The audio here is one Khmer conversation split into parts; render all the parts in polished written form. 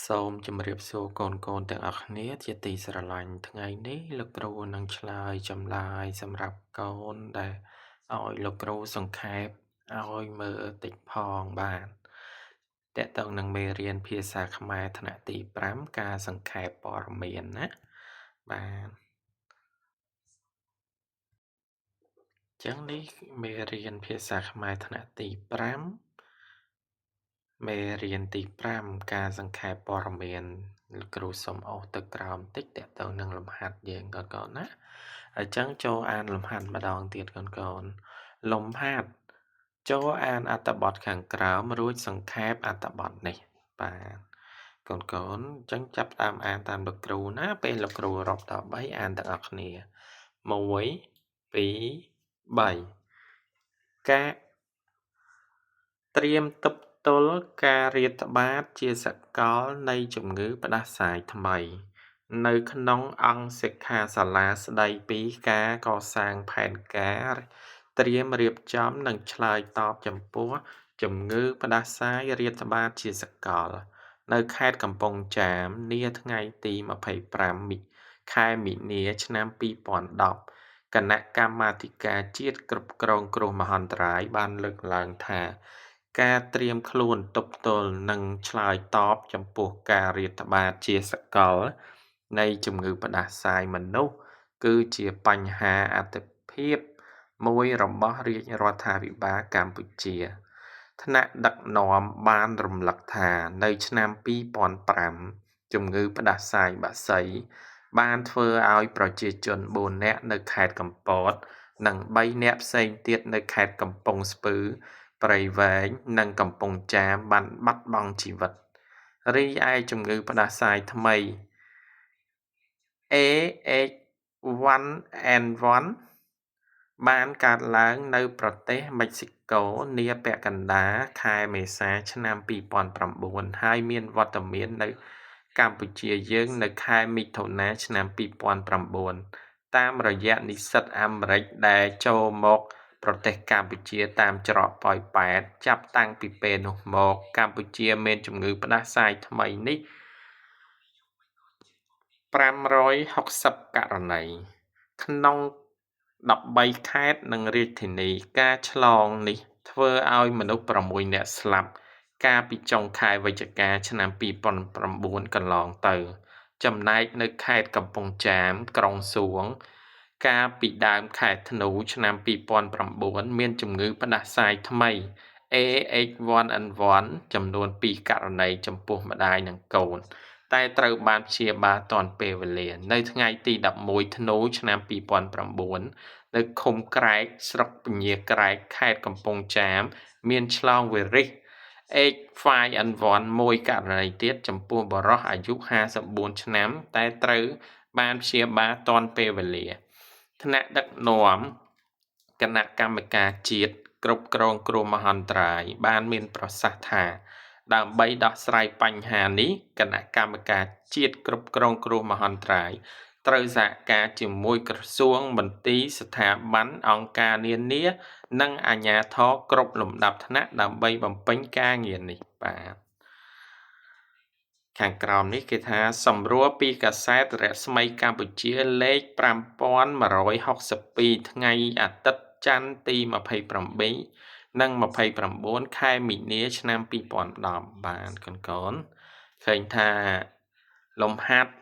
សូមជម្រាបសួរកូនៗទាំងអស់គ្នាជាទីស្រឡាញ់ថ្ងៃនេះលោកគ្រូនឹងឆ្លើយចម្លើយសម្រាប់កូនដែលឲ្យលោកគ្រូសង្ខេបឲ្យមើលតិចផងបាទតកតងនឹងមេរៀនភាសាខ្មែរថ្នាក់ទី5ការសង្ខេបព័ត៌មានណាបាទចឹងនេះមេរៀនភាសាខ្មែរថ្នាក់ទី5មេរៀនទី5ការសង្ខេបព័ត៌មានលោកគ្រូសូមអូសទៅក្រោមតិចតទៅនឹងលំហាត់យើងកូនៗណាអញ្ចឹងចូលអានលំហាត់ម្ដងទៀតកូនៗលំហាត់ចូលអានអត្ថបទខាងក្រោមរួចសង្ខេបអត្ថបទនេះបាទកូនៗអញ្ចឹងចាប់តាមអានតាមលោកគ្រូណាពេលលោកគ្រូរាប់ដល់3អានទាំងអស់គ្នា1 2 3ការត្រៀមទប់ទល់ការរាតត្បាតជាសកលនៃជំងឺផ្ដាសាយថ្មីនៅក្នុងអង្គសិក្ខាសាលាស្ដីពីការកសាងផែនការត្រៀមរៀបចំនិងឆ្លើយតបចំពោះជំងឺផ្ដាសាយរាតត្បាតជាសកលនៅខេត្តកំពង់ចាមនាថ្ងៃទី25ខែមីនាឆ្នាំ2010គណៈកម្មាធិការជាតិគ្រប់គ្រងគ្រោះមហន្តរាយបានលើកឡើងថាការត្រៀមខ្លួនទប់ទល់និងឆ្លើយតបចំពោះការរាតត្បាតជាសកលនៃជំងឺផ្ដាសាយមនុស្សគឺជាបញ្ហាអាទិភាពមួយរបស់រាជរដ្ឋាភិបាលកម្ពុជាថ្នាក់ដឹកនាំបានរំលឹកថានៅឆ្នាំ2005ជំងឺផ្ដាសាយបក្សីបានធ្វើឲ្យប្រជាជន4នាក់នៅខេត្តកំពតនិង3នាក់ផ្សេងទៀតនៅខេត្តកំពង់ស្ពឺព្រៃវែងនិងកំពង់ចាមបានបាត់បង់ជីវិតរីឯជំងឺផ្ដាសាយថ្មី AH1N1 បានកើតឡើងនៅប្រទេសមិចស៊ិកូនាពាក់កណ្ដាលខែមេសាឆ្នាំ2009ហើយមានវត្តមាននៅកម្ពុជាយើងនៅខែមិថុនាឆ្នាំ2009តាមរយៈនិស្សិតអាមេរិកដែលចូលមកប្រទេសកម្ពុជាតាមច្រកប៉ោយប៉ែតចាប់តាំងពីពេលនោះមកកម្ពុជាមានជំងឺផ្ដាសាយថ្មីនេះ560ករណីក្នុង13ខេត្តនិងរាជធានីការឆ្លងនេះធ្វើឲ្យមនុស្ស6នាក់ស្លាប់កាលពីចុងខែវិច្ឆិកាឆ្នាំ2009កន្លងទៅចំណែកនៅខេត្តកំពង់ចាមក្រុងសួងកាលពីដើមខែធ្នូឆ្នាំ2009មានជំងឺផ្ដាសាយថ្មី AH1N1 ចំនួន2ករណីចំពោះម្ដាយនិងកូនតែត្រូវបានព្យាបាលទាន់ពេលវេលានៅថ្ងៃទី11ធ្នូឆ្នាំ2009នៅឃុំក្រែកស្រុកពញាក្រែកខេត្តកំពង់ចាមមានឆ្លងវីរុស H5N1 មួយករណីទៀតចំពោះបុរសអាយុ54ឆ្នាំតែត្រូវបានព្យាបាលទាន់ពេលវេលាថ្នាក់ដឹកនាំគណៈកម្មការជាតិគ្រប់គ្រងគ្រោះមហន្តរាយបានមានប្រសាសន៍ថាដើម្បីដោះស្រាយបញ្ហានេះគណៈកម្មការជាតិគ្រប់គ្រងគ្រោះមហន្តរាយត្រូវសហការជាមួយក្រសួងមន្ទីរស្ថាប័នអង្គការនានានិងអាជ្ញាធរគ្រប់លំដាប់ថ្នាក់ដើម្បីបំពេញការងារនេះបាទខាងក្រោមនេះគេថាសម្រួលពីកាសែតរស្មីកម្ពុជាលេខ5162ថ្ងៃអាទិត្យច័ន្ទទី28និង29ខែមីនាឆ្នាំ2010បានកូនៗឃើញថាលំហាត់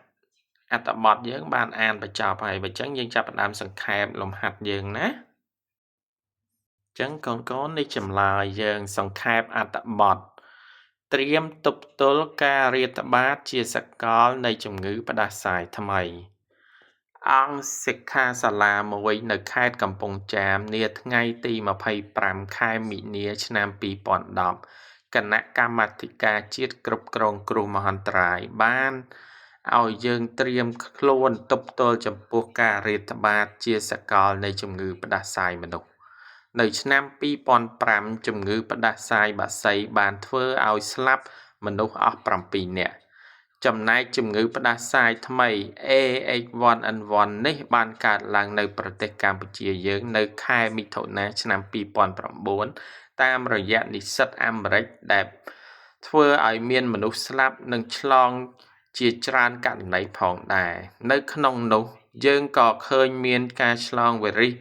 អត្ថបទយើងបានអានបញ្ចប់ហើយបើចឹងយើងចាប់ផ្ដើមសង្ខេបលំហាត់យើងណាចឹងកូនៗនេះចម្លើយយើងសង្ខេបអត្ថបទត្រៀមទប់ទល់ការរាតត្បាតជាសកលនៃជំងឺផ្ដាសាយថ្មីអង្គសិក្ខាសាលាមួយនៅខេត្តកំពង់ចាមនាថ្ងៃទី25ខែមីនាឆ្នាំ2010គណៈកម្មាធិការជាតិគ្រប់គ្រងគ្រោះមហន្តរាយបានឲ្យយើងត្រៀមខ្លួនទប់ទល់ចំពោះការរាតត្បាតជាសកលនៃជំងឺផ្ដាសាយមនុស្សនៅឆ្នាំ2005ជំងឺផ្ដាសាយបក្សីបានធ្វើឲ្យស្លាប់មនុស្សអស់7នាក់ចំណែកជំងឺផ្ដាសាយថ្មី AH1N1 នេះបានកើតឡើងនៅប្រទេសកម្ពុជាយើងនៅខែមិថុនាឆ្នាំ2009តាមរយៈនិស្សិតអាមេរិកដែល ធ្វើឲ្យមានមនុស្សស្លាប់និងឆ្លងជាច្រើនករណីផងដែរ។ នៅក្នុងនោះយើងក៏ឃើញមានការឆ្លងវីរុស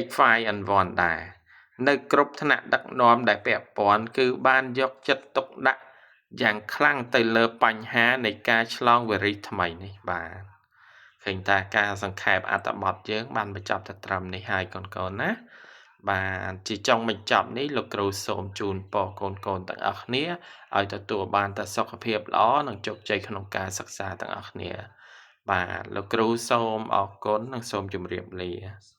H5N1 ដែរ។ នៅគ្រប់ថ្នាក់ដឹកនាំដែលពាក់ព័ន្ធគឺបានយកចិត្តទុកដាក់យ៉ាងខ្លាំងទៅលើបញ្ហានៃការឆ្លងវីរុសថ្មីនេះ។ បាទ ឃើញថាការសង្ខេបអត្ថបទយើងបានបញ្ចប់តែត្រឹមនេះហើយកូនកូនណា។ បាទ ជាចុងបញ្ចប់នេះ លោកគ្រូសូមជូនពរកូនកូនទាំងអស់គ្នាឲ្យទទួលបានតែសុខភាពល្អនិងជោគជ័យក្នុងការសិក្សាទាំងអស់គ្នា។ បាទ លោកគ្រូសូមអរគុណនិងសូមជម្រាបលា។